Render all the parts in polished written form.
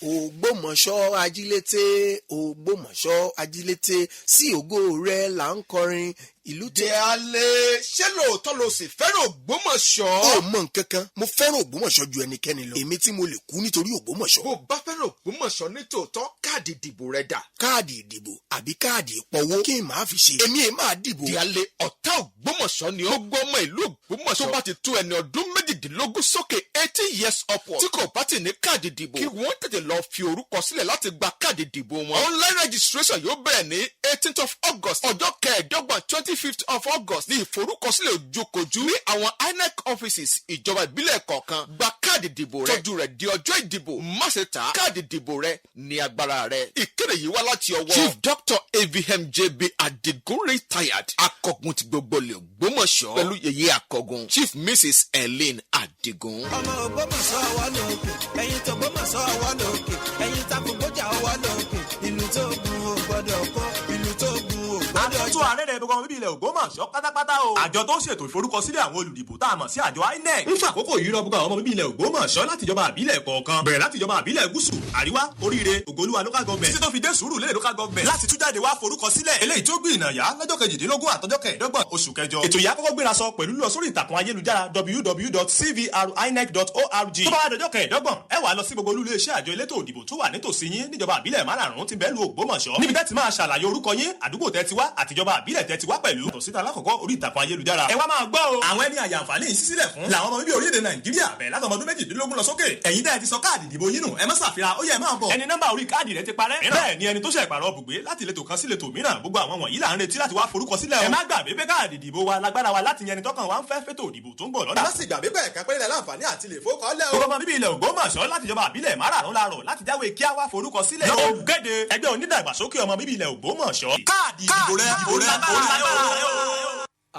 Ògbómọ̀ṣọ́ ajílété, Ògbómọ̀ṣọ́ ajílété, sí ògo rẹ̀ là ń kọrin ìlú tó. Déálé, ṣé lóòótọ́ ló sì fẹ́ràn Ògbómọ̀ṣọ́? Ó mọ nǹkan kan, mo fẹ́ràn Ògbómọ̀ṣọ́ ju ẹnikẹ́ni lọ. Èmi tí mo lè kú nítorí Ògbómọ̀ṣọ́. Bó bá fẹ́ràn Ògbómọ̀ṣọ́ ní tòótọ́, káàdì ìdìbò rẹ dà? Káàdì ìdìbò àbí káàdì ìpọwó kí n máa fi ṣe? Èmi ẹ̀ máa dìbò. Déálé, ọ̀tá Ògbómọ̀ṣọ́ ni ó. Gbogbo ọmọ ìlú Ògbómọ̀ṣọ́ tó bá ti tó ẹni ọdún 18 sókè, 18 years upward, tí kò bá ti ní káàdì ìdìbò, kí wọ́n tètè lọ fi orúkọ sílẹ̀ láti gba káàdì ìdìbò wọn. Online registration yóò bẹ̀rẹ̀ ní 18th of August, ọjọ́ 25, 25th of August ní ìforúkọsílẹ̀ ojúkojú ní àwọn INEC offices ìjọba ìbílẹ̀ kọ̀ọ̀kan. Gba káàdì ìdìbò rẹ, tọ́jú rẹ̀ di ọjọ́ ìdìbò, má ṣe tà á. Káàdì ìdìbò rẹ ní agbára rẹ. Ìkéde yìí wá láti ọwọ́ Chief Dr AVM JB Adigun, retired, akọgun ti gbogbo lè Ògbómọ̀ṣọ́, pẹ̀lú yèyé akọgun, Chief Mrs Ellen Adigun. Ọmọ Ògbómọ̀ṣọ́, wà lókè, ẹ̀yin tó Ògbómọ̀ṣọ́ wà lókè, ẹ̀yin takùngbójà wà lókè, ìlú tó gun ò gbọ́dọ̀ kọ́, ìlú tó gun ò gbọ́dọ̀. Àtúntò ààrẹ rẹ̀, gbogbo ọmọ bíbí ilẹ̀ Ògbómọ̀ṣọ́ pátápátá o. Àjọ tó ń ṣètò ìforúkọsílẹ̀ àwọn olùdìbò tá a mọ̀ sí àjọ INEC ń fàkókò yìí rọ gbogbo àwọn ọmọ bíbí ilẹ̀ Ògbómọ̀ṣọ́ láti ìjọba àbílẹ̀ kọ̀ọ̀kan, bẹ̀rẹ̀ láti ìjọba àbílẹ̀ Gúúsù, Àríwá, Oríire, Ògolúwa local government, títí tó fi dé Sùúrùlérè local government, láti tún jáde wá forúkọsílẹ̀, eléyìí tó gbìnà yá lọ́jọ́ 18 àtọjọ́ 25 oṣù kẹjọ. Ètò yìí á kọ́kọ́ gbéra sọ pẹ̀lú lọ sórí ìtàkùn ayélujára www.cvrinec.org. Tó bá wá dọjọ́ 25, ẹ wàá lọ sí gbogbo olú iléeṣẹ́ àjọ elétò òdìbò tó wà nítòsí yín níjọba àbílẹ̀ márààrún tí bẹ́ẹ̀ lu Ògbómọ̀ṣọ́, níbi tẹ́ ti máa ṣàlàyé orúkọ yín, àdúgbò tẹ́ ti wá, àtijọba àbílẹ̀ tẹ́ ti wá pẹ̀lú. Tòsíta alákọ̀ọ́kọ́ orí ìtàkùn ayélujára. Ẹ wá máa gbọ́ o. Àwọn ẹni àyànfààní yìí sísílẹ̀ fún làwọn ọmọ bíbí orílẹ̀-èdè Nàìjíríà, bẹ̀rẹ̀ látọmọ ọdún 18 lọ sókè. Ẹ̀yin tẹ́ ẹ ti sọ káàdì ìdìbò yín nù, ẹ má ṣàfihàn, ó yẹ ẹ máa bọ̀. Ẹni nọ́mbà orí káàdì rẹ ti parẹ́, bẹ́ẹ̀ ni ẹni tó ṣe ìpàrọ̀ bùgbé láti ìletò kan sí ìletò mìíràn, gbogbo àwọn wọ̀nyí là ń retí láti wá forúkọ sílẹ̀ o. Ẹ má gbàgbé pé káàdì ìdìbò wa lágbára wa láti yan ẹni tọ́kàn wa ń fẹ́ fétò ìdìbò tó ń bọ̀ lọ́nà. Má sì gbàgbé pé ẹ̀ka péré láǹfààní àti lè fowókọ́lẹ̀ o. Gbogbo ọmọ bíbí ilẹ̀ Ògbómọ̀ṣọ́ láti ìjọba àbílẹ̀ márààrún la rọ̀ láti jáwé kí á wá forúkọ sílẹ̀. Ògèdè ẹgbẹ́ onídàgbàsókè ọmọ bíbí ilẹ̀ Ògbómọ̀ṣọ́. Káàdì ìdìbò rẹ, òun lágbára rẹ o.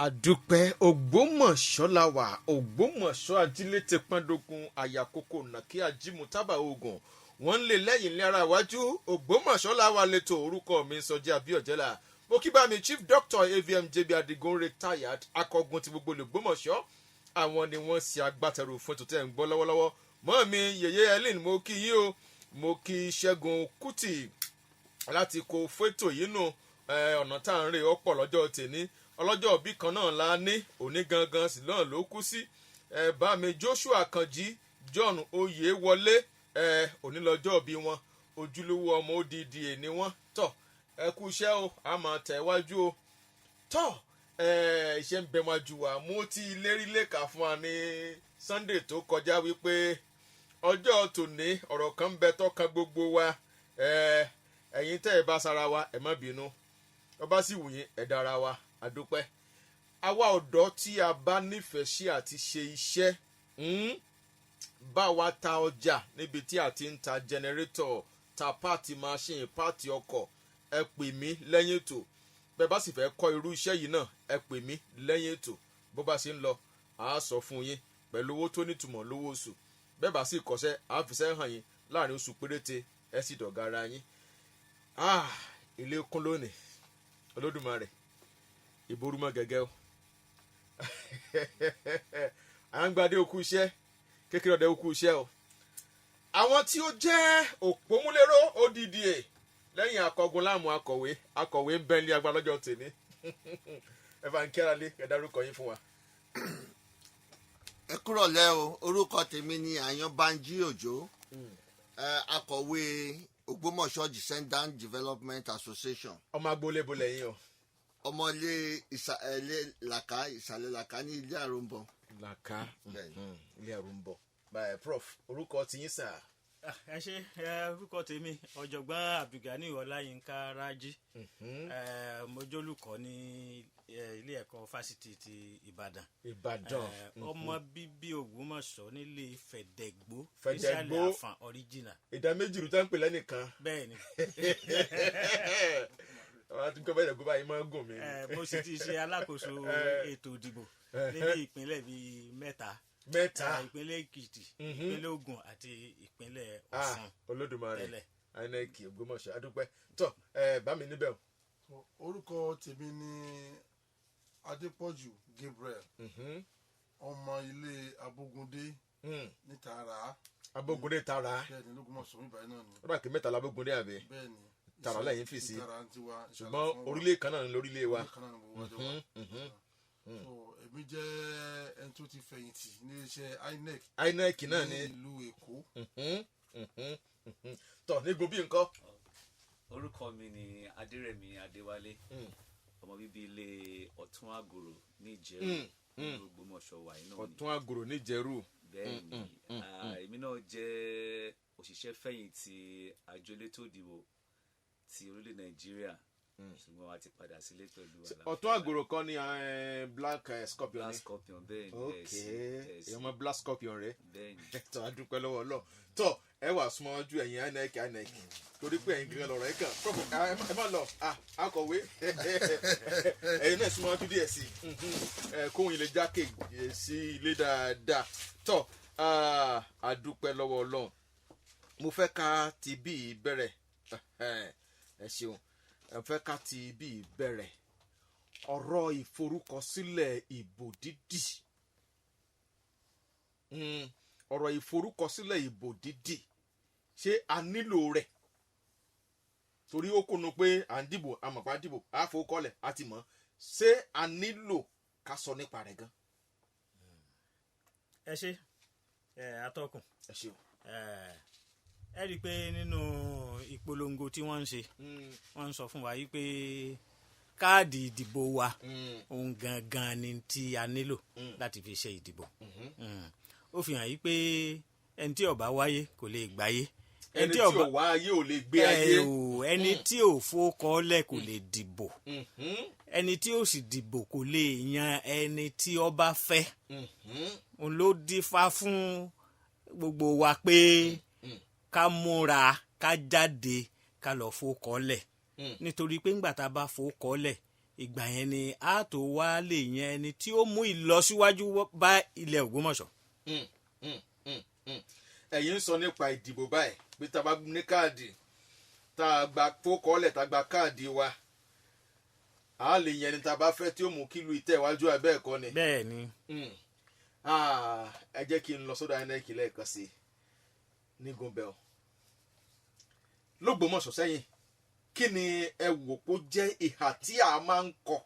Àdúpẹ́. Ògbómọ̀ṣọ́ la wà, Ògbómọ̀ṣọ́ ajílété pọ́ndógún àyàkókò nàkí ajímútábà ogun wọ́n ń lè lẹ́yìn ní ara iwájú. Ògbómọ̀ṣọ́ la wà lẹ́tọ̀. Orúkọ mi Sọjí Abíọ̀jẹ́là. Mo kí bá mi Chief Doctor AVM JB Adigun, retired, akọgun ti gbogbo Ògbómọ̀ṣọ́. Àwọn ni wọ́n ṣe agbátẹrù fún ètò tẹ́ ń gbọ́ lọ́wọ́lọ́wọ́. Mọ́ mi yèyé Ellen, mo kí yín o. Mo kí Ṣẹ́gun Kùtì láti kó fẹ́tò yìí nù. Ọ̀nà tá à ń rè ọ̀pọ̀ lọ́jọ́ tèní. Ọlọ́jọ́ òbí kan náà la ní, òní gangan sì náà ló kú sí. Ẹ bá mi Joshua Kanjí, John Oyèwọlé, ẹ òní lọ́jọ́ òbí wọn, ojúlówó ọmọ odidi ní wọn. Tọ̀, ẹ kú iṣẹ́ o, a máa tẹ̀ wájú o. Tọ̀, ẹ iṣẹ́ ń bẹ wájú wa. Mo ti lérí lẹ́ka fún wa ní Sunday tó kọjá wípé ọjọ́ tòní, ọ̀rọ̀ kan ń bẹ tọ́kan gbogbo wa. Ẹ̀yin tẹ́ ẹ bá sara wa, ẹ má bínú. Ọba sì wù yín, ẹ dára wa. Àdúpẹ́. Àwa ọ̀dọ́ tí a bá nífẹ̀ẹ́ sí àti ṣe iṣẹ́, bá wa ta ọjà níbi tí a ti ń ta generator, ta part machine, part ọkọ̀, ẹ pè mí lẹ́yìn ètò. Bẹ́ẹ̀ bá sì fẹ́ kọ́ irú iṣẹ́ yìí náà, ẹ pè mí lẹ́yìn ètò. Bó bá ṣe ń lọ, à á sọ fún yín pẹ̀lú owó tó nítumọ̀ lówó oṣù. Bẹ́ẹ̀ bá sì kọ́ṣẹ́, à á fiṣẹ́ hàn yín láàrin oṣù péréte, ẹ sì dọ̀gá ara yín. Ah, ilé kún lónìí. Olódùmarè ìborúmọ gẹ́gẹ́ o. À ń gbadé okú iṣẹ́ kékeré ọdẹ okú iṣẹ́ o. Àwọn tí ó jẹ́ òpómúléró odidi ẹ̀ lẹ́yìn akọgun láàmú akọ̀wé, akọ̀wé ń bẹ́ ní agbára lọ́jọ́ tèmi. Ẹ bá ń kẹ́ra lé, ẹ dárúkọ yín fún wa. Ẹ kúrọ̀lẹ́ o. Orúkọ tèmi ni Àyànbánjí Òjó, akọ̀wé Ògbómọ̀ṣọ́ Descendant Development Association. Ọmọ agboolé bo lẹ́yìn o? Ọmọ ilé ilé Làkà, ìsàlẹ̀ Làkà ní ilé Àròǹbọ̀. Làkà. Bẹ́ẹ̀ni. Ilé ẹ̀rù ń bọ̀ báyìí. Prof, orúkọ tiyín sà? Ẹ ṣe. Orúkọ tèmi, Ọ̀jọ̀gbọ́n Abdulgani Ọláyínká Rájí. Mo jólùkọ́ ní ilé ẹ̀kọ́ fásitì ti Ìbàdàn. Ìbàdàn. Ọmọ bíbí Ògbómọ̀ṣọ́ nílé Fẹ̀dẹ̀gbó. Fẹ̀dẹ̀gbó. Nísàlẹ̀ Àfàn original. Ìdá méjì ló tá ń pè lẹ́nìkan. Bẹ́ẹ̀ ni. Àwọn àti gbọ́ bẹ́ẹ̀ báyìí máa ń gùn mí. Mo sì ti ṣe alákòóso ètò ìdìbò níbi ìpínlẹ̀ bíi mẹ́ta. Mẹ́ta. Ìpínlẹ̀ Èkìtì, ìpínlẹ̀ Ògùn àti ìpínlẹ̀ Ah, Ọ̀ṣun. Olódùmarè. Tẹ́lẹ̀. INEC Ògbómọ̀ṣọ́, adúpẹ́. Tọ́ ẹ bá mi níbẹ̀ o. Orúkọ tèmi ni Adépọ̀jù Gabriel, ọmọ ilé Abógundé. Níta ra. Abógundé tara. Bẹ́ẹ̀ ni, lÓgbómọ̀ṣọ́ mi báyìí náà ni. Ó dà kí mẹ́ta labógundé àbí? Bẹ́ẹ̀ ni. Tààrà lẹ́yìn fi sí. Ìtara ń tiwa. Ṣùgbọ́n orílẹ̀ kan náà ni lórílẹ̀ wa. Orílẹ̀ kan náà ni gbogbo ọjọ́ wa. So èmi jẹ́ ẹni tó ti fẹ̀yìntì ní iṣẹ́ INEC. INEC náà ni. Ní ìlú Èkó. Tọ nígun bí nǹkan. Orúkọ mi ni Adérẹ̀mí Adéwálé, ọmọ bíbí ilé Ọ̀tún Àgòrò ní Ìjẹ̀rù, ní Ògbómọ̀ṣọ́ wa iná ni. Ọ̀tún Àgòrò níjẹ̀rù. Bẹ́ẹ̀ ni. Èmi náà jẹ́ òṣìṣẹ́ fẹ̀yìntì àjọ elétò ìdìbò ti orílẹ̀ Nàìjíríà, ṣùgbọ́n a ti padà sílé pẹ̀lú àlàáfíà. Ọ̀tún Àgòrò kan ní Black Scorpion Black ni. Scorpion, bẹ́ẹ̀ ni. Ok. Bẹ́ẹ̀ sí, bẹ́ẹ̀ sí. Èèyàn mọ Black Scorpion rẹ. Bẹ́ẹ̀ ni. Tọ́, a dúpẹ́ lọ́wọ́ Ọlọ́run. Tọ́ ẹ wà súnmọ́ ojú ẹ̀yin INEC, INEC, torí pé ẹ̀yin gangan lọ̀rọ̀ ẹ̀ kàn. Prof, ẹ má lọ. Akọ̀wé, ẹ̀yin náà súnmọ́ ojú díẹ̀ sí i, kóhun ilé jákè sí ilé dáadáa. Tọ́, a dúpẹ́ lọ́wọ́ Ọlọ́run. Mo fẹ́ ká ti bí i bẹ̀rẹ̀. Ẹ ṣeun. Ẹ fẹ́ ká ti bí i bẹ̀rẹ̀ ọ̀rọ̀ ìforúkọsílẹ̀ ìbò dídì. Ọ̀rọ̀ ìforúkọsílẹ̀ ìbò dídì, ṣé a nílò rẹ̀? Torí ó kùnú pé à ń dìbò, àmọ̀pá dìbò, à fowókọ́lẹ̀, a ti mọ̀. Ṣé a nílò ká sọ nípa rẹ̀ gan? Ẹ ṣe ẹ, atọ́kùn. Ẹ ṣeun. Ẹ rí i pé nínú ìpolongo tí wọ́n ń ṣe, wọ́n ń sọ fún wa yìí pé káàdì ìdìbò wa, òun gangan ni tí a nílò láti fi ṣe ìdìbò. Ó fi hàn yìí pé ẹni tí ó bá wáyé kò lè gbáyé. Ẹni tí ò wá ayé ò lè gbé ayé. Ẹ ò, ẹni tí ò fowókọ́lẹ̀ kò lè dìbò. Ẹni tí ó sì dìbò kò lè yan ẹni tí ó bá fẹ́. Òun ló dífá fún gbogbo wa pé ká múra, ká jáde, ká lọ fowókọ́lẹ̀, nítorí pé ńgbà tá a bá fowókọ́lẹ̀, ìgbà yẹn ni a tó wá lè yan ẹni tí ó mú ìlọsíwájú bá ilẹ̀ Ògbómọ̀ṣọ́. Ẹ̀yin ń sọ nípa ìdìbò báyìí pé tá a bá ní káàdì, tá a gba fowókọ́lẹ̀, tá a gba káàdì wa, a lè yan ẹni tá a bá fẹ́ tí ó mú kílù ìtẹ̀wájú abẹ́ ẹ̀kọ́ ni. Bẹ́ẹ̀ ni. Ẹ jẹ́ kí n lọ sọ́dọ̀ INEC lẹ́ẹ̀kan sí i ní Gúnbẹ̀ lÓgbómọ̀ṣọ́ sẹ́yìn. Kí ni ẹ wò pó jẹ́ ìhà tí a máa ń kọ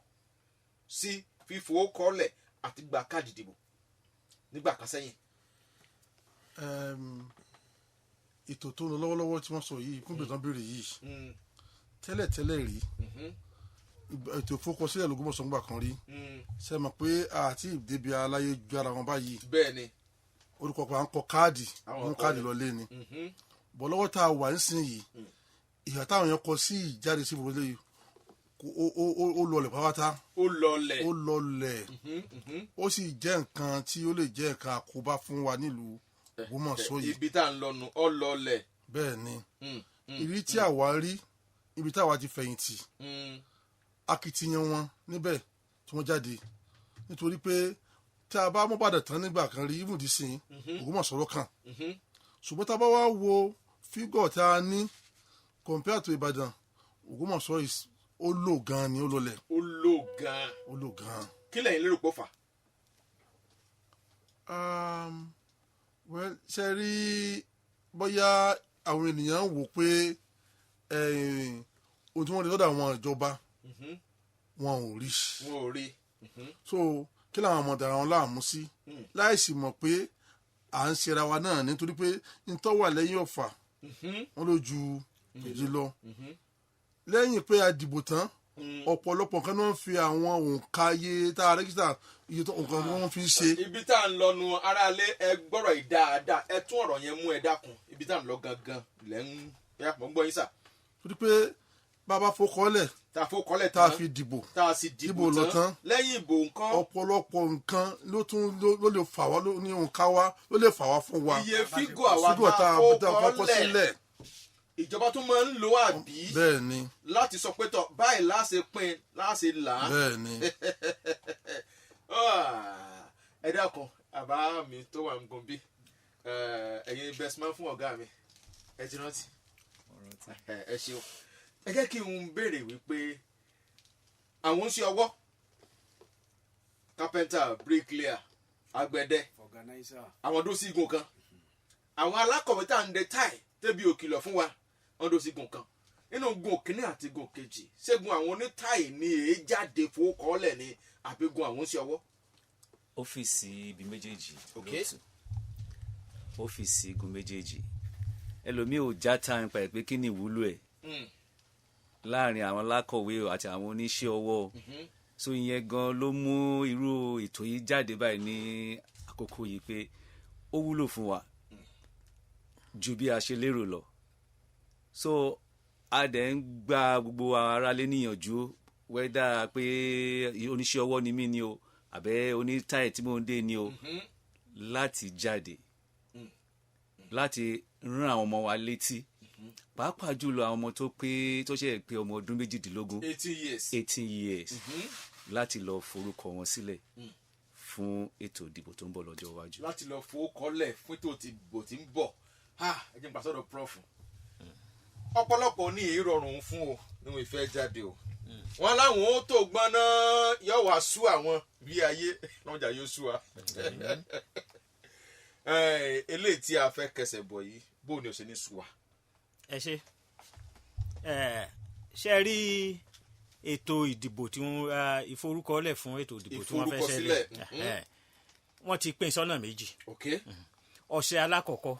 sí fífowókọ́lẹ̀ àti gba káàdì ìdìbò nígbà kan sẹ́yìn? Ètò tó ń lọ lọ́wọ́lọ́wọ́ tí wọ́n sọ yìí fún ìbéèrè béèrè yìí, tẹ́lẹ̀tẹ́lẹ̀ rí, ètò ìfowópamọ́sílẹ̀ lÓgbómọ̀ṣọ́ ńgbà kan rí, ṣe mọ̀ pé àti ìdèbí aláyé ju ara wọn báyìí. Bẹ́ẹ̀ ni. Orúkọ pa à ń kọ káàdì, Àwọn mú kọ káàdì ni. lọ lé ni bọ̀. Lọ́wọ́ tá a wà nísìnyìí, ìhà táwọn yẹn kọ sí ìjáde sí ìfowópamọ́sílẹ̀ yìí, ó lọlẹ̀ pátápátá. Ó lọlẹ̀. Ó lọlẹ̀, ó sì jẹ́ nǹkan tí ó lè jẹ́ nǹkan àkóbá fún wa nílùú Ògbómọ̀ṣọ́ yìí. Ibi tá à ń lọ nù, ó lọlẹ̀. Bẹ́ẹ̀ ni. Ìrírí tí àwa rí ibi táwa ti fẹ̀yìntì, akitiyan wọn níbẹ̀ tí wọ́n jáde, nítorí pé tí a bá mú Ìbàdàn tán nígbà kan rí, even dísìn, Ògbómọ̀ṣọ́ ló kàn. Ṣùgbọ́n tá a bá wá wo figure tá a ní compare to Ìbàdàn, Ògbómọ̀ṣọ́ ó lò gan ni, ó lọlẹ̀. Ó lò gan. Ó lò gan. Kí lẹ̀yin lérò pé ó fà? Well, ṣe rí, bóyá àwọn ènìyàn ń wò pé ohun tí wọ́n rí lọ́dọ̀ àwọn ìjọba, wọn ò rí. Wọn ò rí. So kí làwọn ọmọ dara wọn láàmú sí, láì sì mọ̀ pé à ń ṣera wa náà, nítorí pé ntọ́ wà lẹ́yìn ọ̀fà, wọn ló ju èyí lọ. Lẹ́yìn pé a dìbò tán, ọ̀pọ̀lọpọ̀ nǹkan náà ń fi àwọn òǹkà iye tá a register, iye tó nǹkan wọn fi ń ṣe. Ibi tá à ń lọ nu, aráalé, ẹ gbọ́rọ̀ yìí dáadáa, ẹ tún ọ̀rọ̀ yẹn mú. Ẹ dákun, ibi tá à ń lọ gangan lẹ́ ń yà mọ́. Ń gbọ́ yín sà. Torí pé bàbá fọkọ́lẹ̀, tá a fọkọ́lẹ̀ tá a tán, fi dìbò, tá a sì dìbò dìbò lọ tán, lẹ́yìn ìbò nǹkan, ọ̀pọ̀lọpọ̀ nǹkan ló tún ló lè fà wá ní òǹkà wa ló lè fà wá fún wa. Iye figure àwa figure tá a tá a fọkọ́ fọkọ́lẹ̀ sílẹ̀, ìjọba tó máa ń lo àbí Bẹ́ẹ̀ ni. láti sọ pé tọ báyìí láṣẹ pín, láṣẹ là á. Bẹ́ẹ̀ ni. Ah, ẹ dákun, àbá mi tó wà ń gun bí ẹ̀yin best man fún ọ̀gá mi, ẹ ti rántí. Ẹ ṣeun. Ẹ jẹ́ kí n béèrè wípé àwọn ń ṣe ọwọ́, carpenter, bricklayer, Àgbẹ̀dẹ. Organizer. Àwọn dó sí igun kan. Àwọn alákọ̀wé tá à ń de táì tẹ́bi òkìlọ̀ fún wa, wọ́n dó sí igun kan. Nínú gun kínní àti gun kejì, ṣégun àwọn onítáì ni èé jáde fowókọ́lẹ̀ ni, àbí gun àwọn oníṣẹ́ ọwọ́? Ọ́fíìsì ibi méjèèjì. Ok. Lóòtù ọ́fíìsì igun méjèèjì, ẹlòmíì ò já time pa ẹ̀ pé kí ni ìwúlò ẹ̀ láàrin àwọn alákọ̀wé àti àwọn oníṣẹ́ ọwọ́. So ìyẹn gan ló mú irú ètò yìí jáde báyìí ní àkókò yìí, pé ó wúlò fún wa ju bí a ṣe lérò lọ. So a dẹ̀ ń gba gbogbo aráalé níyànjú, whether pé oníṣẹ́ ọwọ́ ni mí ni o, àbẹ́ onítáì tí mò ń dé ni o, láti jáde láti rán àwọn ọmọ wa létí, pàápàá jùlọ àwọn ọmọ tó pé, tó ṣe pé ọmọ ọdún 18. 18 years. 18 years, láti lọ forúkọ wọn sílẹ̀ fún ètò ìdìbò tó ń bọ̀ lọ́jọ́ iwájú. Láti lọ fowókọ́lẹ̀ fún ètò ìdìbò tí ń bọ̀. Ha, ẹ jẹ́ n gbà sọ́dọ̀ prof. Ọ̀pọ̀lọpọ̀ ní èyí rọrùn fún o ní wọn ìfẹ́ jáde o. Wọn láwọn ó tó gbọ́n náà, yóò wá sú àwọn bí ayé lọ́jà yóò sú wa. Eléyìí tí a fẹ́ kẹsẹ̀ bọ̀ yìí, bó ni o ṣe ní sú wa? Ẹ ṣe ẹ ṣe rí ètò ìdìbò tí wọ́n ìforúkọlẹ̀ fún ètò ìdìbò tí wọ́n fẹ́ ṣẹlẹ̀. Ìforúkọsílẹ̀. Wọ́n ti pín sọ́nà méjì. Ọ̀sẹ̀ alákọ̀ọ́kọ́,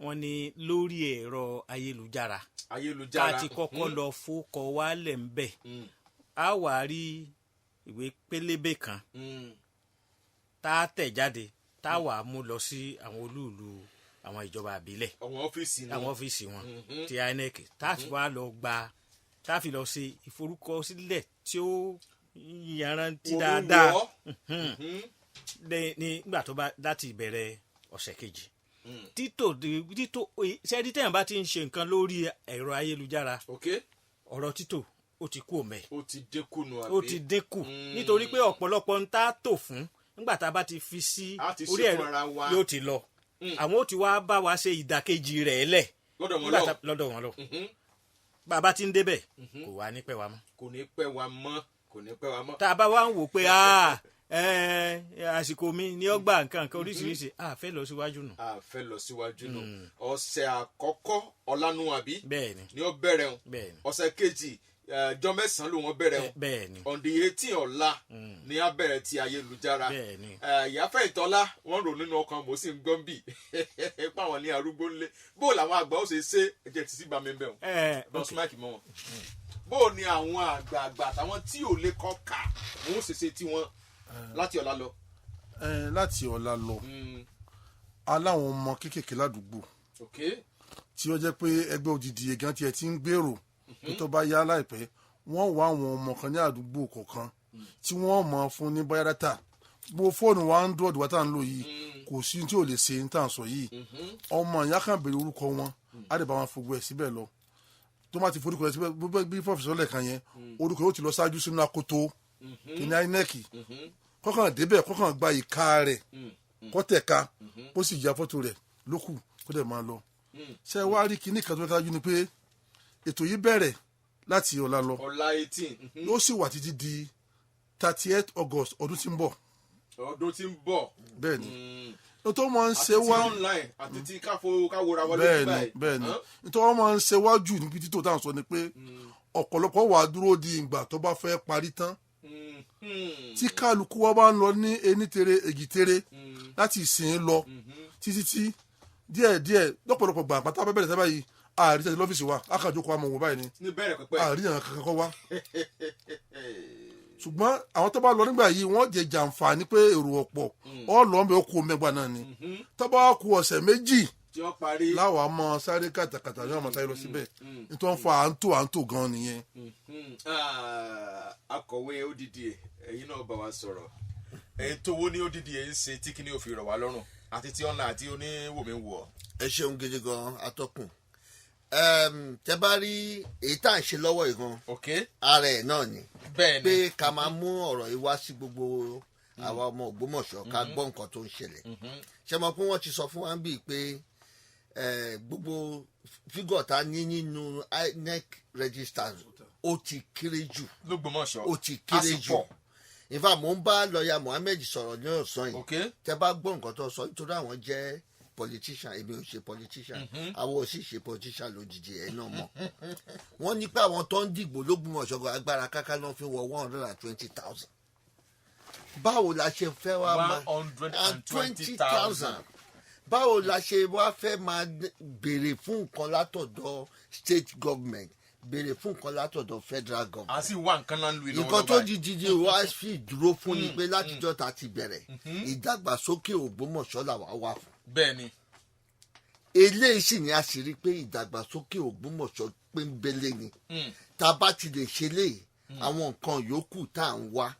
wọ́n ní lórí ẹ̀rọ ayélujára. Ayélujára. Ká ti kọ́kọ́ lọ fókọ wálẹ̀ ń bẹ̀, á wà á rí ìwé pélébé kan tá a tẹ̀ jáde, tá a wà á mú lọ sí àwọn olúùlú àwọn ìjọba àbílẹ̀. Àwọn ọ́fíìsì náà. Àwọn ọ́fíìsì wọn ti INEC, tá a fi wá lọ gba, tá a fi lọ ṣe ìforúkọsílẹ̀ tí ó yanrantí dáadáa Olúwọ́. Nígbà tó bá láti ìbẹ̀rẹ̀ ọ̀sẹ̀ kejì. Títò títò ṣẹ́ẹ́dí, tẹ̀yàn bá ti ń ṣe nǹkan lórí ẹ̀rọ ayélujára, ọ̀rọ̀ títò ó ti kú òmẹ́. Ó ti dínkù nù, àbí? Ó ti dínkù, nítorí pé ọ̀pọ̀lọpọ̀ ń tá tò fún nígbà tá a bá ti fi sí A ti ṣe orí ẹ̀rọ fún ara wa. yóò ti lọ, àwọn ó ti wá bá wa ṣe ìdàkejì rẹ̀ lẹ̀. Lọ́dọ̀ wọn Nígbà lọ. Lọ́dọ̀ wọn lọ. Bàbá ti ń débẹ̀, kò wá ní pẹ́ wa mọ́. Kò ní pẹ́ wa mọ́, kò ní pẹ́ wa mọ́. Tá a bá wá ń wò pé ah, àsìkò mi ní ọgbà nǹkan nǹkan oríṣiríṣi, a fẹ́ lọ síwájú nù. A fẹ́ lọ síwájú nù. Ọ̀sẹ̀ àkọ́kọ́ ọ̀lànà, àbí? Bẹ́ẹ̀ni. Ni ó bẹ̀rẹ̀ o. Bẹ́ẹ̀ni. Ọ̀sẹ̀ kejì, ọjọ́ 9 ló wọ́n bẹ̀rẹ̀ o. Bẹ́ẹ̀ni. On the 18 ọ̀la ni a bẹ̀rẹ̀ ti ayélujára. Bẹ́ẹ̀ni. Ìyáfẹ́ ìtọ́lá, wọ́n rò nínú ọkàn, mo sì ń gbọ́n bì pa àwọn ní arúgbó ńlẹ̀. Bó làwọn àgbà ó ṣe ṣe? Ẹ̀jẹ̀ ti sí bá mi bẹ̀ wọ́n bọ́sùn máìkì mọ́ wọn. Bó ni àwọn àgbààgbà àtàwọn tí ò lè kọ́ kà wọ́n ó ṣe ṣe tiwọn láti ọ̀la lọ? Láti ọ̀la lọ, aláwọn ọmọ kéékèèké ládùúgbò tí ó jẹ́ pé ẹgbẹ́ òdìdí ẹ̀gán tiẹ̀ ti ń gbèrò pé tó bá yá láìpẹ́, wọ́n wá àwọn ọmọ kan ní àdúgbò kọ̀ọ̀kan tí wọ́n mọ̀ fún ní bóyá data. Gbogbo fóònù wa, Android wa tá à ń lò yìí, kò sí tí ò lè ṣe ní tá à ń sọ yìí. Ọmọ ìyá kan béèrè orúkọ wọn, á lè bá wọn fògbó ẹ̀ síbẹ̀ lọ. Tó má ti forúkọ rẹ̀ síbẹ̀, gbogbo bí pọfẹsọ lẹ́ẹ̀kan yẹn, orúkọ yóò ti lọ ṣáájú sínú akoto kìnìún INEC. Kọ́kàn débẹ̀, kọ́kàn gba ìka rẹ̀, kọ́tẹ̀ka, kó sì ya fọ́tò rẹ̀ lókù, kó dẹ̀ máa lọ. Ṣé wàá rí kinní kan tó fẹ́ kájú ni pé ètò yìí bẹ̀rẹ̀ láti ọ̀la lọ. Ọ̀la 18. Yóò sì wà títí di 38 August ọdún tí ń bọ̀. Ọdún tí ń bọ̀. Bẹ́ẹ̀ ni ní tó máa ń Àti ṣe ti wá online àti ti káfo káwora wọlé. Bẹ́ẹ̀ ni. Báyìí. Bẹ́ẹ̀ ni, nítorí wọ́n máa ń ṣe wájú níbi títò tá à ń sọ ni pé ọ̀pọ̀lọpọ̀ wà á dúró di ìgbà tó bá fẹ́ parí tán, tí kálukú wa bá ń lọ ní enítere ègìtere láti ìsìn lọ títí tí díẹ̀díẹ̀. Lọ́pọ̀lọpọ̀ gbà pátá bá bẹ̀rẹ̀ sábà yìí, ààrí tẹ̀sí lọ́fíìsì wa, akànjókòó àmọ̀ wò báyìí ni. Ní bẹ̀rẹ̀ pẹ̀pẹ̀. Ààrí yàn kankan kọ́ wa, ṣùgbọ́n àwọn tó bá lọ nígbà yìí, wọ́n jẹ jàǹfààní pé èrò ọ̀pọ̀ ọ̀lọ́ ọ̀bẹ ó kú mẹ́gbà náà ni. Tó bá kú ọ̀sẹ̀ 2 tí ó parí, láwa mọ sáré kàtàkàtà yóò máa sáré lọ síbẹ̀. Nítorí wọ́n fa à ń tò gan nìyẹn. Ah, akọ̀wé ODDA, ẹ̀yin náà bá wa sọ̀rọ̀. Ètò wo ni ODDA ń ṣe tí kíní ò fi rọ̀ wá lọ́rùn, àti tí ọ̀nà àti oníwòmí wò ọ́? Ẹ ṣeun gidi gan, atọ́kùn. Tẹ bá rí èyí tá à ń ṣe lọ́wọ́ yìí gan, ara ẹ̀ náà ni pé ká máa mú ọ̀rọ̀ yìí wá sí gbogbo àwa ọmọ Ògbómọ̀ṣọ́, ká gbọ́ nǹkan tó ń ṣẹlẹ̀. Ṣe mọ̀ pé wọ́n ti sọ fún wa bíi pé gbogbo figure tá a ní nínú INEC register, ó ti kéré jù. LÓgbómọ̀ṣọ́. Ó ti kéré A sì jù. pọ̀. In fact, mo ń bá lọ́ọ̀yà Mohammed sọ̀rọ̀ ní ọ̀sán yìí. Tẹ bá gbọ́ nǹkan tó sọ, nítorí àwọn jẹ́ politician, èmi ò ṣe politician, àwọn ò sì ṣe politician lójijì, ẹ̀ náà mọ̀. Wọ́n ní pé àwọn tó ń dìbò lÓgbómọ̀ṣọ́ gan, agbára káká ló fi wọ 120,000. Báwo la ṣe fẹ́ wá máa 120,000. Báwo la ṣe wá fẹ́ máa béèrè fún nǹkan látọ̀dọ̀ state government, béèrè fún nǹkan látọ̀dọ̀ federal government? À sì wá nǹkan náà lu ìlú. Nǹkan tó di dídí wá sí dúró fún ni pé látijọ́ ta ti bẹ̀rẹ̀, ìdàgbàsókè Ògbómọ̀ṣọ́ làwa wà fún. bẹ́ẹ̀ ni Eléyìí sì ni a sì rí i pé ìdàgbàsókè Ògbómọ̀ṣọ́ péńbélé ni. Tá a bá ti lè ṣe léyìí, àwọn nǹkan yòókù tá à ń wá,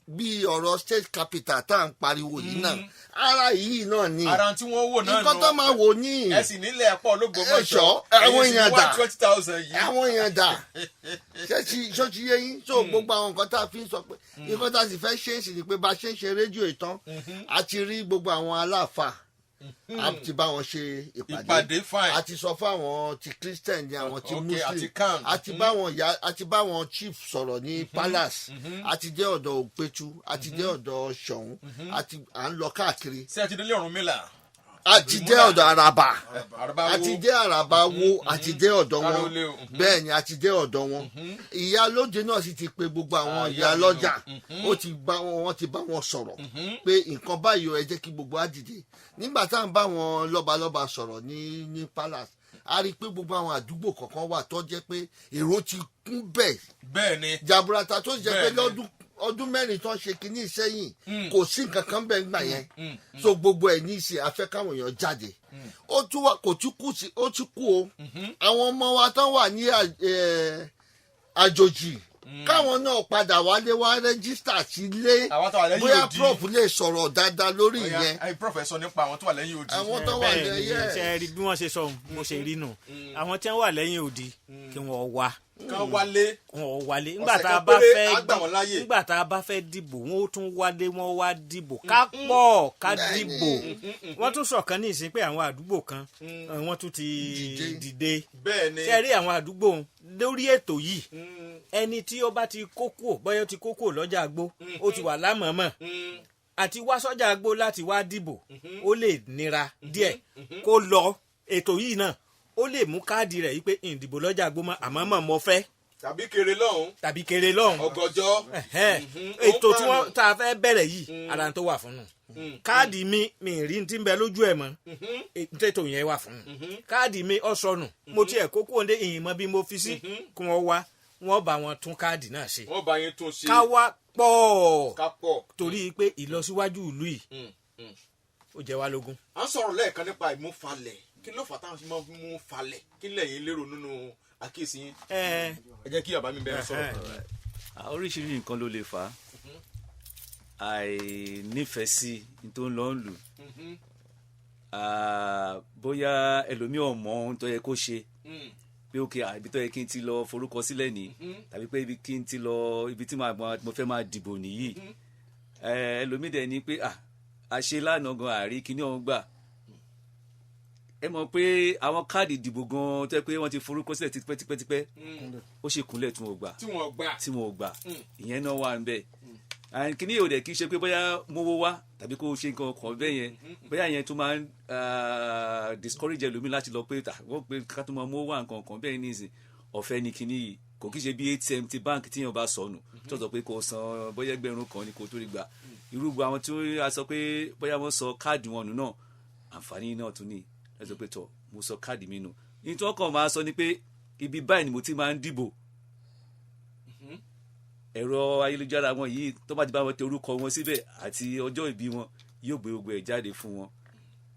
bí ọ̀rọ̀ state capital tá à ń pariwo yìí náà, ara yìí náà ni. Ara tí wọ́n wò náà. Nǹkan tó máa wò ní. Ẹ sì nílẹ̀ pọ̀ lÓgbómọ̀ṣọ́. Ẹ̀ṣọ́, àwọn èèyàn dà? 20,000 yìí. Àwọn èèyàn dà? Ṣé ti yé yín? So gbogbo àwọn nǹkan tá a fi ń sọ pé nǹkan tá a sì fẹ́ ṣe é sì ni pé bá a ṣe ń ṣe rédíò ìtàn, a ti rí gbogbo àwọn aláàfáà, a ti bá wọn ṣe ìpàdé. Ìpàdé, fine. A ti sọ fún àwọn ti Christian ní àwọn ti Muslim. Àti CAN. A ti bá wọn ya, a ti bá wọn chief sọ̀rọ̀ ní palace, a ti dé ọ̀dọ̀ Òpẹ̀tù, a ti dé ọ̀dọ̀ Ṣọ̀ún, a ti à ń lọ káàkiri. Ṣé ẹ ti délé Ọ̀rúnmìlà? A ti dé ọ̀dọ̀ Àràbà. Àràbà A wo? ti dé Àràbà wo, a ti dé ọ̀dọ̀ wọn. Kárólé o. Bẹ́ẹ̀ ni, a ti dé ọ̀dọ̀ wọn. Ìyálóde náà sì ti pe gbogbo àwọn Ah, ìyá ìyá mi lọ́jà. nù. Ó ti bá wọn, wọ́n ti bá wọn sọ̀rọ̀ pé nǹkan báyìí o, ẹ jẹ́ kí gbogbo á dìde. Nígbà tá à ń bá wọn lọ́balọ́ba sọ̀rọ̀ ní palace, a rí i pé gbogbo àwọn àdúgbò kọ̀ọ̀kan wà tó jẹ́ pé èrò ti kún bẹ́ẹ̀ bẹ́ẹ̀ ni jaburata, tó jẹ́ pé Bẹ́ẹ̀ ni. lọ́dún ọdún 4 tó ń ṣe kínní sẹ́yìn, kò sí nǹkan kan bẹ́ẹ̀ gbà yẹn. So gbogbo ẹ̀ ní ìsìn, afẹ́ káwọn èèyàn jáde. Ó tún wà, kò tún kù sí, ó tún kú o. Àwọn ọmọ wa tán wà ní àjòjì, káwọn náà padà wálé wá register sílé. Àwọn tó wà lẹ́yìn Bóyá odi. prof lè sọ̀rọ̀ dáadáa lórí Ọya, ìyẹn. ẹ prof, ẹ sọ nípa àwọn tó wà lẹ́yìn odi. Àwọn tó wà Bẹ́ẹ̀ ni. lẹ́yìn. Ṣe rí bí wọ́n ṣe sọ bó ṣe rí nù, àwọn tí wọ́n wà lẹ́yìn odi, kí wọ́n wá. Kán wálé. Wọ́n wálé nígbà Ọ̀sẹ̀ tá a kan bá péré, fẹ́ á gbà wọ́n láyè. Nígbà tá a bá fẹ́ dìbò, wọ́n ó tún wálé, wọ́n wá dìbò. Ká pọ̀, ká dìbò. Wọ́n tún sọ̀kan ní ìsín pé àwọn àdúgbò kan, wọ́n tún ti dìde. bẹ́ẹ̀ ni Ṣe rí àwọn àdúgbò lórí ètò yìí, ẹni tí ó bá ti kó kúò, bóyá ó ti kó kúò lọ́jà àgbo, ó ti wà lámọ̀ọ́mọ̀ àti wá sọ́jà àgbo láti wá dìbò, ó lè nira díẹ̀. Kó lọ ètò yìí náà, ó lè mú káàdì rẹ̀ yìí pé ìdìbò lọ́jà àgbo mọ́, àmọ́ mọ̀ mọ́ fẹ́. Tàbí kéré lọ́hùn. Tàbí kéré lọ́hùn. Ọgọjọ. Ẹ̀hẹ́n. Ètò tí wọ́n tá a fẹ́ bẹ̀rẹ̀ yìí, ara tó wà fún un. Káàdì mi, mi rí ti ń bẹ lójú ẹ̀ mọ́, ètò yẹn wà fún un. Káàdì mi ó sọnù, mo tiẹ̀ kókó òǹdé ìyìn mọ́ bí mo fi sí, kí wọ́n wá, wọ́n bá wọn tún káàdì náà ṣe. Wọ́n bá yín tún ṣe. Ká wá pọ̀. Ká pọ̀. Torí pé ìlọsíwájú ìlú yìí, ó jẹ wá lógún. À ń sọ̀rọ̀ lẹ́ẹ̀kan nípa ìmúfalẹ̀. Kí ló fà táwọn fi máa ń mú falẹ̀? Kí lẹ̀yin lérò nínú àkíyèsí yín? Ẹ Ẹ jẹ́ kí bàbá mi bẹ̀rẹ̀ sọ̀rọ̀. Oríṣiríṣi nǹkan ló lè fà á. Àìnífẹ̀ẹ́ sí ní tó ń lọ ń lù. Bóyá ẹlòmíì ò mọ ohun tó yẹ kó ṣe, pé ok, ibi tó yẹ kí n ti lọ forúkọ sílẹ̀ ní, tàbí pé ibi kí n ti lọ, ibi tí mo fẹ́ máa dìbò nìyí. Ẹlòmíì dẹ̀ ni pé àṣe lánàá gan àrí kíní ọ̀hún gbà. Ẹ mọ̀ pé àwọn káàdì ìdìbò gan tó yẹ pé wọ́n ti forúkọ sílẹ̀ tipẹ́tipẹ́tipẹ́, ó ṣe kúnlẹ̀ tí wọ́n gbà. Tí wọ́n gbà. Tí wọ́n gbà, ìyẹn náà wà ń bẹ̀. And kíní yóò dẹ̀ kí ṣe pé bóyá mówó wá tàbí kó ṣe nǹkan kan bẹ́ẹ̀ yẹn, bóyá yẹn tún máa ń discourage ẹlòmíì láti lọ pé tà wọ́n pé ká tún máa mówó wá nǹkan kan bẹ́ẹ̀ ní ìsìn. Ọ̀fẹ́ ni kíní yìí, kò kí ṣe bí ATM ti báǹkì tíyàn bá sọnù tó sọ pé kò san bóyá 1,000 ni kò tó rí gbà. Irú gbogbo àwọn tí a sọ pé bóyá wọ́n sọ káàdì wọn nù náà, àǹfààní náà tún ní ẹ sọ pé tọ mo sọ káàdì mi nù ní tí wọ́n kàn máa sọ ni pé ibi báyìí ni mo ti máa ń dìbò. Ẹ̀rọ ayélujára wọn yìí, tó bá ti bá wọn tẹ orúkọ wọn síbẹ̀ àti ọjọ́ ìbí wọn, yóò gbé gbogbo ẹ̀ jáde fún wọn.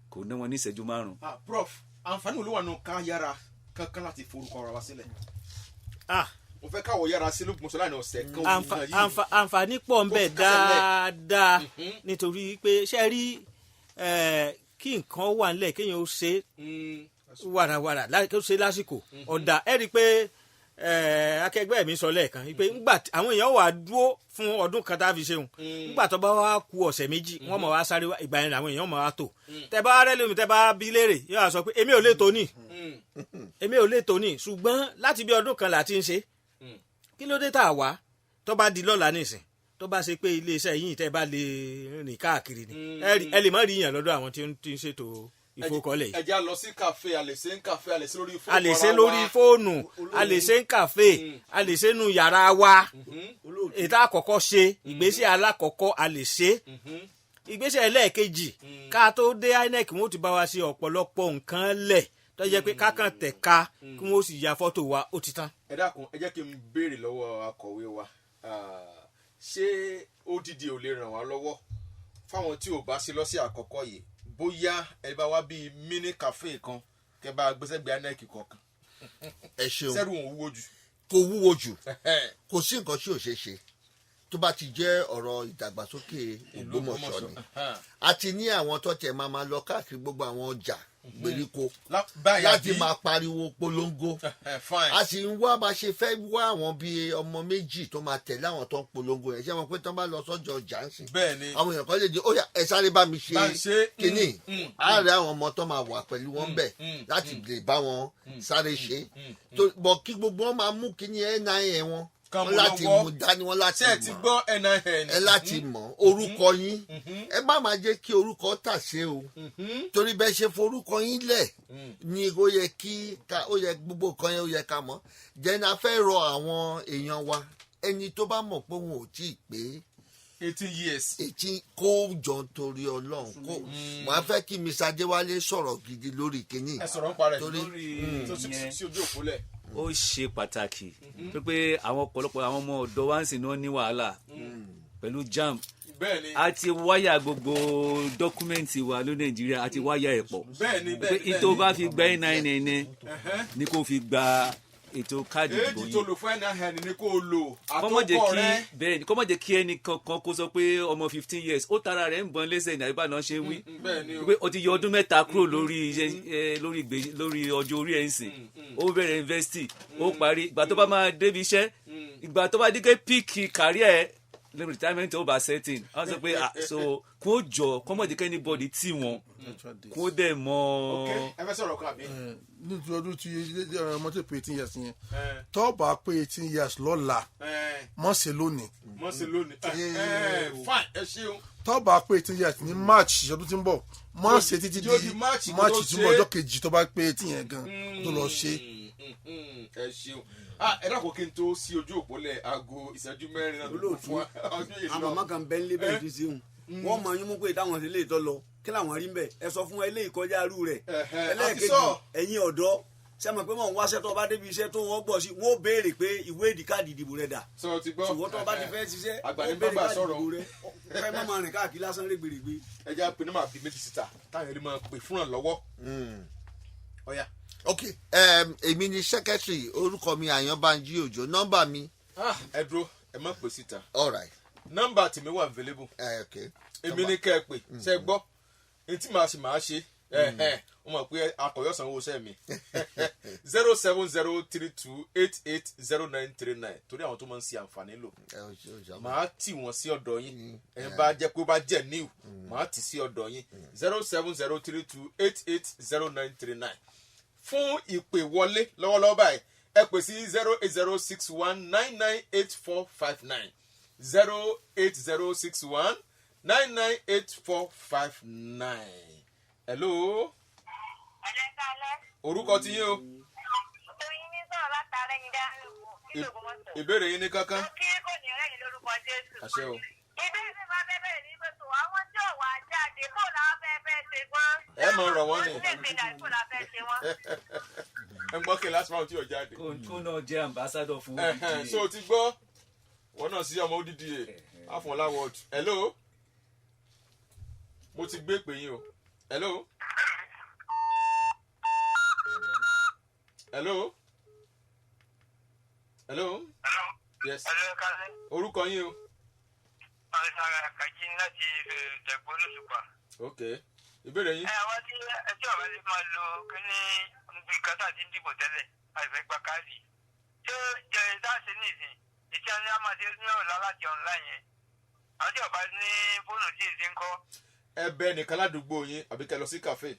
Kò ná wọn ní ìṣẹ́jú 5. Ah, prof, àǹfààní wo ló wà nù ká yára kankan láti forúkọ ara wa sílẹ̀? Mo fẹ́ káwọ yára sí lÓgbómọ̀ṣọ́ láàrin ọ̀sẹ̀ kan òun yìí. Àǹfààní pọ̀ ń bẹ Kó fi kásẹ̀ lẹ̀. dáadáa, nítorí pé ṣe rí kí nǹkan wà nílẹ̀, kéèyàn ó ṣe wàràwàrà, kó ṣe lásìkò ọ̀dà. Ẹ rí i pé akẹgbẹ́ mi sọ lẹ́ẹ̀kan pé ńgbà tí àwọn èèyàn wà dúró fún ọdún kan tá a fi ṣeun, ńgbà tó bá wá ku ọ̀sẹ̀ 2, wọ́n mọ̀ wá sáré wá. Ìgbà yẹn làwọn èèyàn mọ̀ wá tò. Tẹ bá rẹ́ lómi, tẹ bá bí léèrè, yóò wá sọ pé èmi ò lè tó ní, èmi ò lè tó ní. Ṣùgbọ́n láti bí ọdún kan là ti ń ṣe, kí ló dé tá a wá tó bá di lọ́la nísìn? Tó bá ṣe pé iléeṣẹ́ yìí tẹ́ bá lè rìn káàkiri ni, ẹ lè má rí yàn lọ́dọ̀ àwọn tí ń ṣètò ìfowókọ́lẹ̀ yìí. Ẹ jẹ́ á lọ sí kàfé, a lè ṣe ń kàfé, a lè ṣe lórí fóònù A lè ṣe ara lórí wa. fóònù, a lè ṣe ń kàfé, a lè ṣe nu yàrá wa. Ètò àkọ́kọ́ ṣe, ìgbésẹ̀ alákọ̀ọ́kọ́, a lè ṣe ìgbésẹ̀ ẹlẹ́ẹ̀kejì. Ká tó dé INEC, wọn ó ti bá wa ṣe ọ̀pọ̀lọpọ̀ nǹkan lẹ̀ tó jẹ́ pé kákan tẹ̀ka kí wọ́n sì ya fọ́tò wa, ó ti tán. Ẹ dákun, ẹ jẹ́ kí n béèrè lọ́wọ́ akọ̀wé wa. Ah, ṣé ODD ò lè ràn wá lọ́wọ́ fáwọn tí ò bá ṣe lọ́sẹ̀ àkọ́kọ́ yìí? Bóyá ẹ bá wá bíi mini cafe kan kẹ bá gbèsègbè INEC kọ̀ọ̀kan. Ẹ ṣeun. Sẹ́rù òun wúwo jù. Kò wúwo jù, kò sí nǹkan tí ò ṣeé ṣe tó bá ti jẹ́ ọ̀rọ̀ ìdàgbàsókè Ògbómọ̀ṣọ́ ni. A ti ní àwọn tó tiẹ̀ máa máa lọ káàkiri gbogbo àwọn ọjà gbèríko báyìí láti àbí? máa pariwo polongo. Fine. A sì ń wá bá ṣe fẹ́ wá àwọn bíi ọmọ méjì tó máa tẹ̀lé àwọn tó ń polongo yẹn. Ṣé wọn pé tó ń bá lọ sọ́jọ́ ọjà ń sìn, Bẹ́ẹ̀ni. àwọn èèyàn kan lè di, "Ó yá, ẹ sáré bá mi ṣe Bá ń ṣe, kínní." Á rí àwọn ọmọ tó máa wà pẹ̀lú wọn bẹ̀ láti lè bá wọn sáré ṣe. Bọ̀ kí gbogbo wọn máa mú kínní NIN wọn, Kan wọn mú láti lọ́wọ́. mú dání, wọn láti Ṣé ẹ ti mọ̀. gbọ́ NIN? Ẹ láti mọ̀ orúkọ yín. Ẹ má máa jẹ́ kí orúkọ tà ṣe o, torí bẹ́ẹ̀ ṣe forúkọ yín lẹ̀ ni ó yẹ kí ká, ó yẹ gbogbo nǹkan yẹn, ó yẹ ká mọ̀. Jẹ́ni a fẹ́ rọ àwọn èèyàn wa, ẹni tó bá mọ̀ pé òun ò tí ì pé 18 years, 18, kó jọ nítorí Ọlọ́run, kó wọ́n á fẹ́ kí Mr. Adéwálé sọ̀rọ̀ gidi lórí kínní. Ẹ sọ̀rọ̀ ń parẹ́. Torí Lórí tó ìyẹn, sí ojú òpó lẹ̀. Ó ṣe pàtàkì tó pé àwọn ọ̀pọ̀lọpọ̀ àwọn ọmọ ọ̀dọ́ wa ń sìn náà ní wàhálà pẹ̀lú JAMB. A ti wáyà gbogbo document wa ló Nàìjíríà, a ti wáyà ẹ̀ pọ̀ bẹ́ẹ̀ni pé bẹ́ẹ̀ni ìtò bá fi gba NIN ni kò fi gba ètò káàdì ìdìbò Èjì tó yìí. lò fún NIN ni kò lò. Kọ́mọ̀ jẹ́ Àtọkọ kí rẹ. Bẹ́ẹ̀ ni, kọ́mọ̀ jẹ́ kí ẹnì kankan kó sọ pé ọmọ 15 years ó tara rẹ̀ ń bọ́n lẹ́sẹ̀ ní àyíbá náà ṣe ń wí Bẹ́ẹ̀ni o. pé o ti yọ ọdún 3 kúrò lórí iṣẹ́ ẹ, lórí ìgbé, lórí ọjọ́ orí ẹ̀ ń sìn. Ó bẹ̀rẹ̀ yunifásitì, ó parí, ìgbà tó bá máa débi iṣẹ́, ìgbà tó bá dígé peak career ẹ̀ lórí retirement, ó bá setting, wọ́n sọ pé, ah, so kó jọ kọ́mọ̀ jẹ́ kí anybody tì wọ́n, kó dẹ̀ mọ́. Ok, ẹ fẹ́ sọ̀rọ̀ kan àbí? Nítorí ọdún tí ọmọ tó pé 18 years yẹn, tó bá pé 18 years lọ́la, mọ̀ ṣe lónìí. Mọ̀ sí lónìí. Fine, ẹ ṣeun. Tó bá pé 18 years ní March ọdún tí ń bọ̀, mọ̀ ṣe títí Yóò di di March kó March tó tí ń bọ̀, ṣe. ọjọ́ kejì tó bá pé 18 yẹn gan tó lọ ṣe. Ẹ ṣeun. Ah, ẹ dákun, kí n tó sí ojú òpó lẹ̀, aago ìṣẹ́jú 4 náà ló kù Olóòtú, fún wa. Ọdún yìí àwọn lọ. màmá kan bẹ́ẹ̀ ń lé bẹ́ẹ̀ ti ṣeun, wọ́n mọ yín mú pé táwọn ṣe lè tọ́ lọ kí làwọn rí ń bẹ̀. Ẹ sọ fún eléyìí kọjá arú rẹ̀. Àti Ẹlẹ́ẹ̀kejì, sọ. ẹ̀yin ọ̀dọ́, ṣé mọ̀ pé mọ̀ ń wáṣẹ́, tó bá débi iṣẹ́ tó wọ́n gbọ́ sí, wọ́n ó béèrè pé ìwé ìdí káàdì ìdìbò rẹ̀ dà. Sọ ti gbọ́. Ṣùgbọ́n tó bá ti fẹ́ ṣiṣẹ́, Àgbà ní wọ́n béèrè bábà káàdì sọ̀rọ̀. ìdìbò rẹ̀, fẹ́ má máa rìn káàkiri lásán rẹ́gbẹ̀rẹ́gbẹ̀. Ẹ jẹ́ àpè ní màá fi méjì síta táwọn ẹni máa pè fúnra lọ́wọ́. Ọ̀ya. Ok, èmi ni secretary, orúkọ mi Àyànbánjí Òjò, nọ́mbà mi. Ah, ẹ dúró, ẹ má pè síta. All right. Nọ́mbà tèmi wà available. Ok. Èmi ní kẹ́ ẹ pè ṣe gbọ́ ní tí màá sì máa ṣe ẹ wọ́n mọ̀ pé akọ̀yọ́ sanwó iṣẹ́ mi, 07032880939, torí àwọn tó máa ń ṣe àǹfààní lò, màá tì wọ́n sí ọ̀dọ̀ yín. Ẹ bá jẹ́ pé ó bá jẹ́ new, màá tì sí ọ̀dọ̀ yín, 07032880939. Fún ìpè wọlé lọ́wọ́lọ́wọ́ báyìí, ẹ pè sí 08061998459, 08061998459. Hello, orúkọ ti yín o. Oyin ní sọ̀rọ̀ látara ẹyin dá nílùú Ògbómọ̀ṣọ́. Ìbéèrè yín ní kankan. Mo kí kò ní rẹ́yìn lórúkọ Jésù. Àṣẹ o. Ìbéèrè mi máa fẹ́ bẹ̀rẹ̀ ní pẹ̀tù àwọn tí ò wá jáde, kó làwọn fẹ́ fẹ́ ṣe wọ́n. Ẹ mọ̀ rọ̀ wọ́n ni. Wọ́n lè gbé dàbí kó làwọn fẹ́ ṣe wọ́n. Ẹ ń gbọ́ kí last round tí ò jáde. Kó náà jẹ́ ambassador fún Ẹhẹn, ODDA. So o ti gbọ́ wọn náà sí ọmọ ODDA àfọ̀nlá ward. Hello, mo ti gbé pè yín o. Hello, hello, hello. Yes, orúkọ yín o. Kàjí láti Ìjẹ̀bú lóṣùpá. Ok, ìbéèrè yín. Ẹ àwọn tí ẹ tí ọ̀rẹ́ lè máa lo kíní níbi kátà tí ń dìbò tẹ́lẹ̀, àìfẹ́ gba káàdì. Ṣé jẹ̀rẹ̀ dáṣe ní ìsìn? Ìṣe ni a máa ṣe ní ọ̀la láti online yẹn. Àwọn tí ọba ní fóònù tí ì ṣe ń kọ́. Ẹ bẹ nìkan ládùúgbò yín àbí kẹ́ lọ sí kàfé,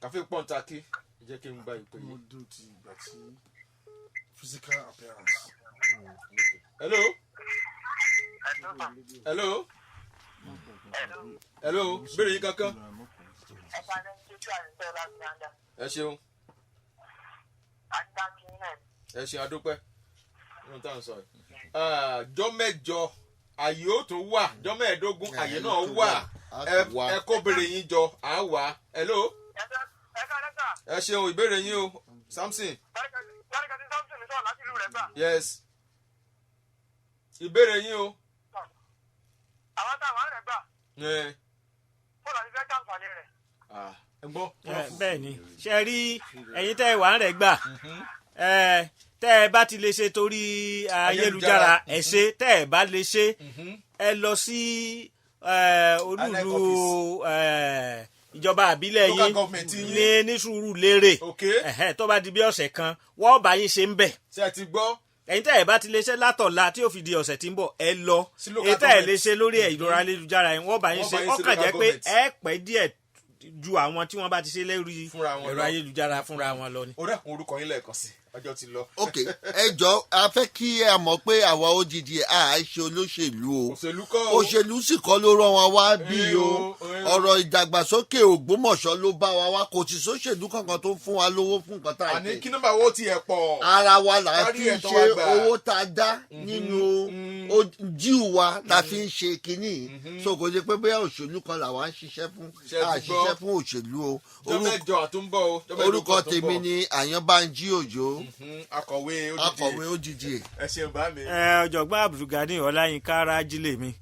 kàfé pọ́ńtàkì. Jẹ́ kí n gba ìpè Mo yín. dùn ti ìgbà tí physical appearance. Hello. Hello. Hello, béèrè yín kankan. Ẹ ṣeun. Ẹ ṣe àdúpẹ́ nínú tá à ń sọ yìí. Jọ́ 8 àyè ó tún wà, jọ́ 15 àyè náà wà. Ẹ kó béèrè yín jọ, à ń wà. Hello. Ẹ ṣeun, ìbéèrè yín o, Samson. Yes. Ìbéèrè yín o. Àwọn táwọn rẹ̀ gbà. Bọ́ọ̀lù àti fẹ́ jàǹfààní rẹ̀. Bẹ́ẹ̀ ni, ṣe rí ẹ̀yin tẹ́ ẹ wà ń rẹ̀ gbà, tẹ́ ẹ bá ti lè ṣe torí ayélujára, ẹ ṣe. Tẹ́ ẹ bá lè ṣe, ẹ lọ sí olúùlú ìjọba àbílẹ̀ yín ní Sùúrùlérè. Tó bá di bí ọ̀sẹ̀ kan, wọ́n bá yín ṣe ń bẹ̀. Ṣé ẹ ti gbọ́? Ẹ̀yin tẹ́ ẹ̀ bá ti lè ṣe látọ̀la tí yóò fi di ọ̀sẹ̀ tí ń bọ̀, ẹ lọ. Èyí tẹ́ ẹ̀ lè ṣe lórí ẹ̀rọ ayélujára yẹn, wọ́n bá yín ṣe. Ó kàn jẹ́ pé ẹ pẹ́ díẹ̀ ju àwọn tí wọ́n bá ti ṣe lórí ẹ̀rọ ayélujára fúnra wọn lọ ni. Orí ẹ̀kún orúkọ yín lẹ́ẹ̀kan sí, ọjọ́ ti lọ. Ok, ẹ jọ, a fẹ́ kí ẹ mọ̀ pé àwa OGD a ṣe olóṣèlú o. Òṣèlú kọ́ o. Òṣèlú sì kọ́ ló rán wa wá bí o. Ọ̀rọ̀ ìdàgbàsókè Ògbómọ̀ṣọ́ ló bá wa wá. Kò sì sóṣèlú kankan tó ń fún wa lówó fún nǹkan tá a ṣe. Àní kí nọ́mbà wo tiẹ̀ pọ̀. Ara wa là fi ń ṣe owó tá a dá nínú jíù wa la fi ń ṣe kínní. So kò ṣe pé bóyá òṣèlú kan làwa ń ṣiṣẹ́ fún, a ṣiṣẹ́ fún òṣèlú o. Orúkọ tèmi ni Àyànbánjí Òjó, akọ̀wé OGD. Akọ̀wé OGD. Ẹ ṣeun bá mi. Ọ̀jọ̀gbọ́n Abdulgani Ọláyínká Rájílè mi.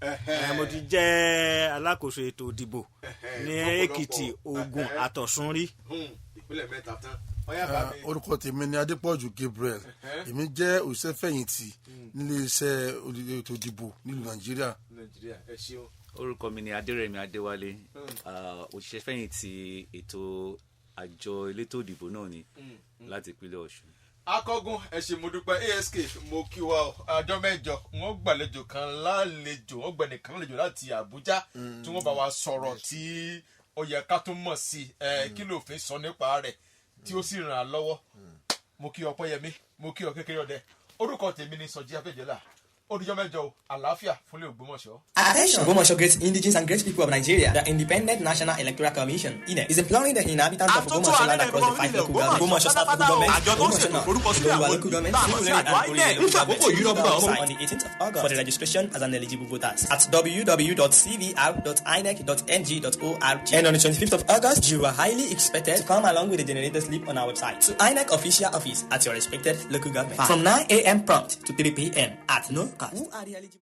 Mo ti jẹ́ alákòóso ètò ìdìbò ní Èkìtì, Ògùn àtọ̀sùn rí. Ìpínlẹ̀ mẹ́ta tán. Orúkọ tèmi ni Adépọ̀jù Gabriel. Èmi jẹ́ òṣìṣẹ́ fẹ̀yìntì nílé iṣẹ́ ètò ìdìbò nílùú Nàìjíríà. Orúkọ mi ni Adérẹ̀mí Adéwálé, òṣìṣẹ́ fẹ̀yìntì ètò àjọ elétò ìdìbò náà ni láti ìpínlẹ̀ Ọ̀ṣun. Akọgun, ẹ ṣé, mo dúpẹ́. ASK, mo kí wa ọ. Ọjọ́ 8 wọ́n gbàlejò kan lálejò, wọ́n gbẹ̀nì kan lálejò láti Àbújá tí wọ́n bá wa sọ̀rọ̀ tí ó yẹ ká tún mọ̀ sí ẹ, kí lófin sọ nípa rẹ̀ tí ó sì ràn án lọ́wọ́. Mo kí Ọpẹ́yẹmí, mo kí ọ kékeré ọdẹ. Orúkọ tèmi ni Sọjí Abẹ́jẹ́lá. Ó dijọ́ 8 o, àlàáfíà fúnlẹ̀ Ògbómọ̀ṣọ́. Attention, Ogbomoso great indigenes and great people of Nigeria. The Independent National Electoral Commission, INEC, is imploring the inhabitants of Ogbomoso land across the five local governments: Ogbomoso South Local Government, Ogbomoso North, Ilowa Local Government, Surulere and Orire Local Government on the 18th of August for the registration as an eligible voter at www.cvr.inec.ng.org. And on the 25th of August, you are highly expected to come along with the generated slip on our website to INEC official office at your respected local government from 9 a.m. prompt to 3 p.m. at no cost. Who are the eligible?